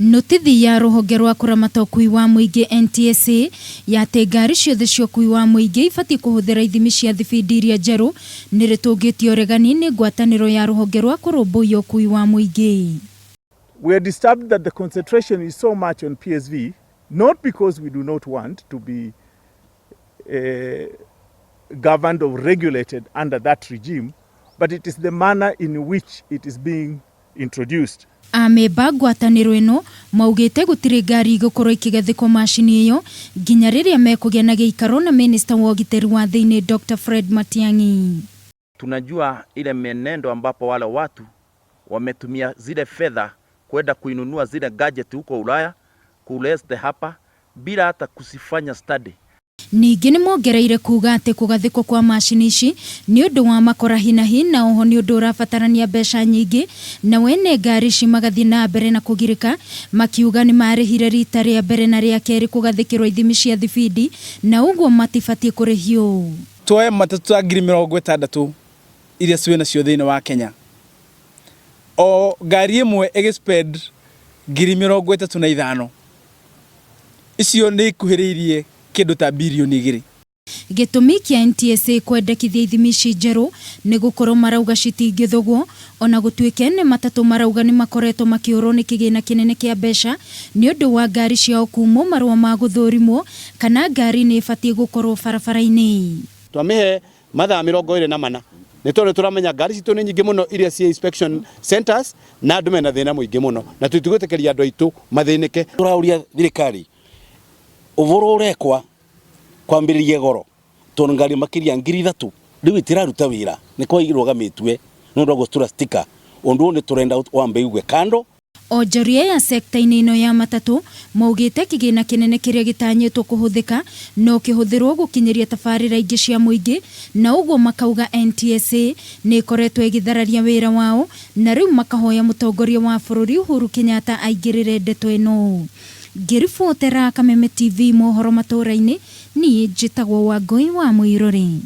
Notithi ya rũhonge rwa kũramata ũkui wa mũingĩ NTSA ya atĩ ngari ciothe cia ũkui wa mũingĩ ibatiĩ kũhũthĩra ithimi cia thibindi iria njerũ nĩrĩtũngĩtie ũregani nĩ ngwatanĩro ya rũhonge rwa kũrũmbũiya ũkui wa mũingĩ. We are disturbed that the concentration is so much on PSV, not because we do not want to be governed or regulated under that regime, but it is the manner in which it is being introduced. Amemba ngwatanĩro ĩno maugĩte gũtirĩ ngari igũkorwo ikĩgathĩkwo macini ĩyo nginya rĩrĩa mekũgĩa na gĩikaro na minista wa ũgitĩri wa thĩinĩ Dr Fred Matiang'i. Tunajua ile menendo ambapo wale watu wametumia zile fedha kwenda kuinunua zile gadget huko Ulaya kulete hapa bila hata kuzifanya study. Ningĩ nĩ mongereire kuga atĩ kũgathĩkwo kwa macini ici nĩ ũndũ wa makora hinahi na oho nĩ ũndũ ũrabatarania mbeca nyingĩ, na wene ngari ici magathiĩ na mbere na kũgirĩka makiuga nĩ marĩhire rita rĩa mbere na rĩa kerĩ kũgathĩkĩrwo ithimi cia thibindi na ũguo matibatiĩ kũrĩhio. Tuoe matatũ ta 60,000 iria ciĩ nacio thĩinĩ wa Kenya, o ngari ĩmwe ĩgĩ spend 35,000, icio nĩ ikuhĩrĩirie kĩndũ ta 2 birioni. Gĩtũmi kĩa NTSA kwendekithia ithimi ici njerũ nĩ gũkorwo marauga citingĩthũgwo, ona gũtuĩke nĩ matatũ marauga nĩ makoretwo makĩũrwo nĩ kĩgĩna kĩnene kĩa mbeca nĩ ũndũ wa ngari ciao kumwo marũa ma gũthũrimwo kana ngari nĩ ĩbatiĩ gũkorwo barabara-inĩ. Twamĩhe mathaa 24 nĩ tondũ tũramenya ngari citũ nĩ nyingĩ mũno iria ciĩ inspection centers na andũ mena thĩna mũingĩ mũno na tũtigwĩtĩkĩria andũ aitũ mathĩnĩke. Tũrauria thirikari ũboro ũrekwa kwambĩrĩria goro tondũ ngari makĩria 3,000 rĩu itiraruta wĩra nĩ kwa irũgamĩtue nĩ ũndũ wa gũctura sticker. Ũndũ ũyũ nĩ tũrenda wambe igwe kando. Onjoria ya sekta-inĩ ĩno ya matatũ maugĩte kĩgĩna kĩnene kĩrĩa gĩtanyĩtwo kũhũthĩka no kĩhũthĩrwo gũkinyĩria tabarĩra ingĩ cia mũingĩ, na ũguo makauga NTSA nĩ ĩkoretwo ĩgĩthararia wĩra wao na rĩu makahoya mũtongoria wa bũrũri Uhuru Kenyatta aingĩrĩre ndeto ĩno. Ngĩribotera Kameme TV mohoro matũra-inĩ, niĩ njĩtagwo Wangũi wa Mũirũrĩ.